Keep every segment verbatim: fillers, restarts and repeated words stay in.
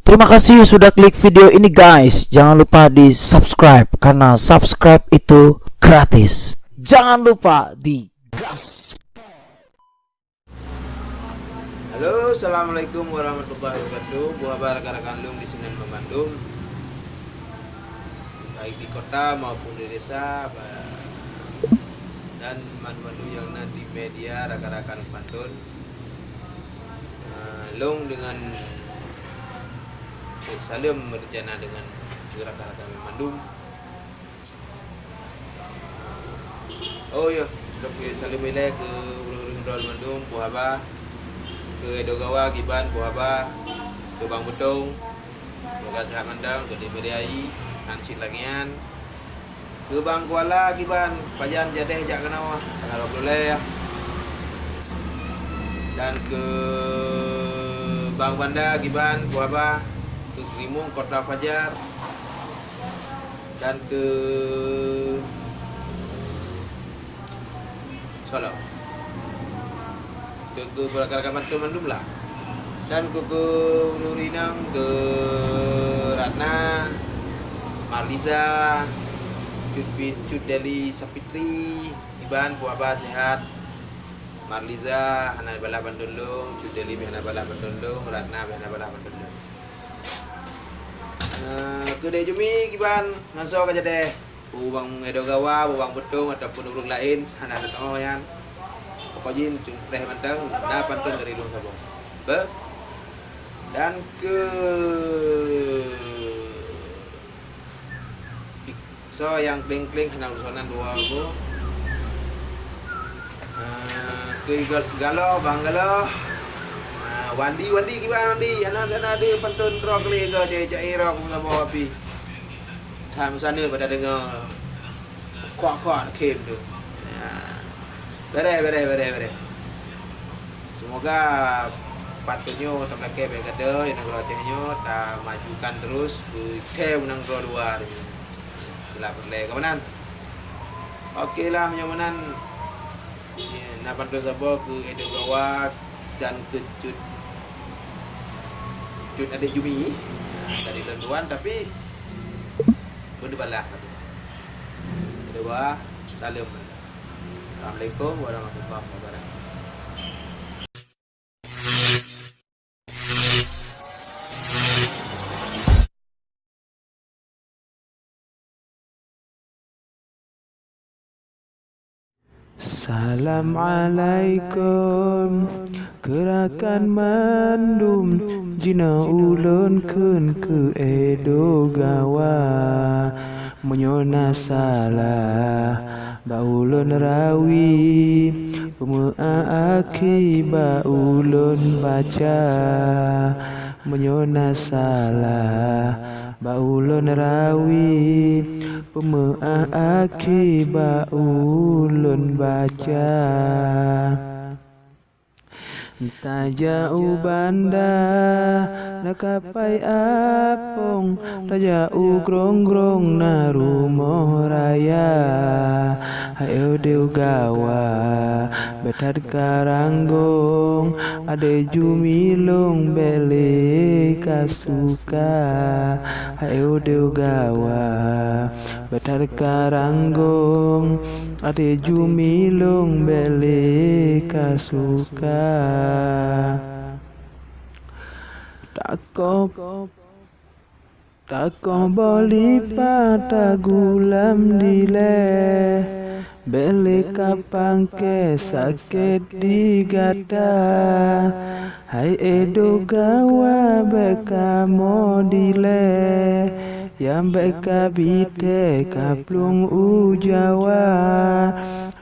Terima kasih sudah klik video ini, guys. Jangan lupa di subscribe karena subscribe itu gratis. Jangan lupa di gas. Halo, assalamualaikum warahmatullahi wabarakatuh. Buah rakan-rakan lôn di sinan meumandum, baik di kota maupun di desa, ba-, dan mandum-mandum nyang na di media rakan-rakan pantôn. Ah, lôn deungon saleuem meurencana deungon rakan-rakan mandum. Oh ya, lôn saleuem ilée keu ureuëng-ureuëng droe mandum, peue haba, keu Edo Gawa kiban, peue haba, keu Bang Beutong, semoga sehat mantong, keu Dik Meriayi, han cit lagée nyan. Keu Bang Kuala kiban, pajan jadeh jak keunoe, tanggal dua puluh lhée. Dan keu Bang Banda kiban, peue haba, keu Krimung, Kota Fajar, dan keu Solo. Keu, keu rakan-rakan mandum lah. Dan keu, keu ureuëng inong, keu Ratna, Marliza, Cut Pi-, Cut Deli Sapitri, kiban peue haba sehat. Marliza hana balah pantôn lôn, Cut Deli pih hana balah pantôn lôn, Ratna pih hana balah pantôn lôn. Eh, keu Dek Jumi kiban ngon soe ka jadeh. Peue Bang Edo Gawa, peue Bang Beutong ataupun ureuëng laén, hana teutoe nyan. Pokok jih preh mantong, na pantôn dari lôn saboh. Beh. Dan keu soe nyang kling-kling hana urusan dua go. Ah, keu Gal-, Galoh, Bang Galoh. Ah, Wandi, Wandi kiban Wandi. Hana, hana ada pantôn droe kali ga cai-cai rok saboh api. That meusaneut pada deungoe kuak-kuak khem tu. Ya. Bereh, bereh, bereh, bereh. Semoga pantôn nyoe tameulakée bak gata di nanggroe Aceh nyoe, tamajukan terus, beutée meunang droe luwa nyoe. Itulah peureulée keumanan. Oke lah, meunyoe meunan, na pantôn saboh keu Edo Gawa dan keu Cut, Cut Adek Jumi. Nah, dari lôn tuan, tapi beudeubalah. Kedua, saleuem. Assalamualaikum warahmatullahi wabarakatuh. Salam alaikum keu rakan mandum, jinoe ulôn kheun keu Edo Gawa. Meunyoe na salah bak ulôn rawi, peumeu'ah akhé bak ulôn baca. Meunyoe na salah bak ulôn rawi, peumeu'ah akhé bak ulôn baca. Tajak u Banda, na kapai apong, tajak u Grong-grong, na rumoh raya. Hai Edo Gawa, beutat karanggong, Adek Jumi lôn bék lé ka suka. Hai Edo Gawa, beutat karanggong, Adek Jumi lôn bék lé ka suka. Takoh, takoh boh lipa tagulam dilée, bék lé ka pangke sakét di gata. Hai Edo Gawa, bék kamoe dilée, nyang bék ka bithée ka plueng u Jawa.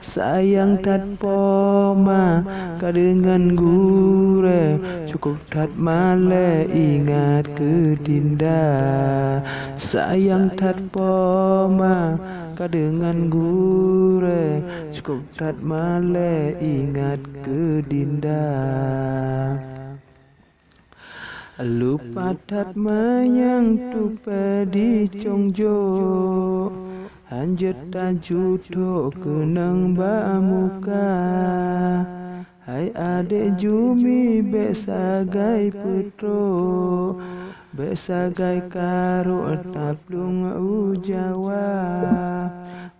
Sayang that poma ka deungon gurée, cukôp that malée ingat keu dinda. Sayang that poma ka deungon gurée, cukôp that malée ingat keu dinda. Lupa that manyang tupée di congjok, hanjeuet tajutok keunong bak muka. Hai Adek Jumi, bék sagai peutrok, Bék sagai karok taplueng u Jawa,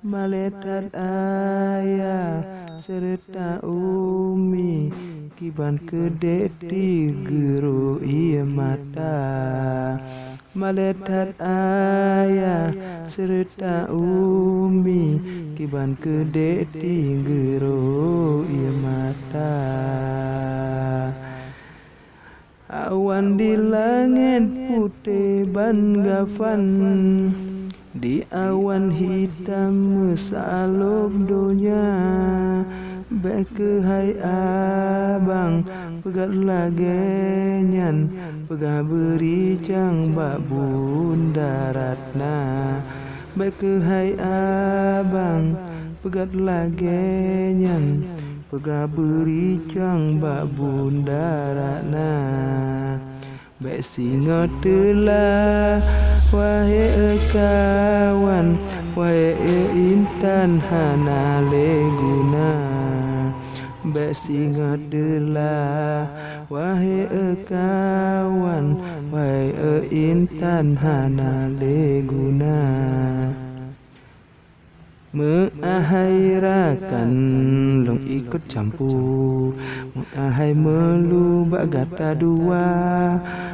malée that ayah seureuta umi kiban keudeh tigeurok ié mata. Malée that ayah seureuta umi kiban keudeh tigeurok ié mata. Awan di langét putéh ban gafan, di awan hitam meusalôb donya. Bék keuhai abang peugah lagée nyan, peugah beurijang bak Bunda Ratna. Bék keuhai abang peugah lagée nyan, peugah beurijang bak Bunda Ratna. Bék singoh teulah, wahé kawan, wahé intan hana lé guna. Bék singoh teulah, wahé kawan, wahé intan hana lé guna. Meu'ah hai rakan lôn ikot campu, meu'ah hai meulu bak gata dua.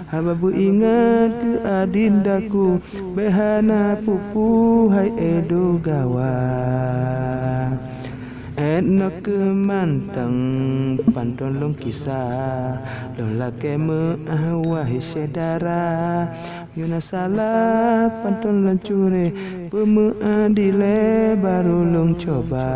Haba beuingat keu adindaku, bék hana pupu hai Edo Gawa. Ét noe keuh mantong panton lôn kisah, lôn lakée meu'ah wahé syedara. Meunyoe na salah panton lôn cureh, peumeu'ah dilée barô lôn cuba.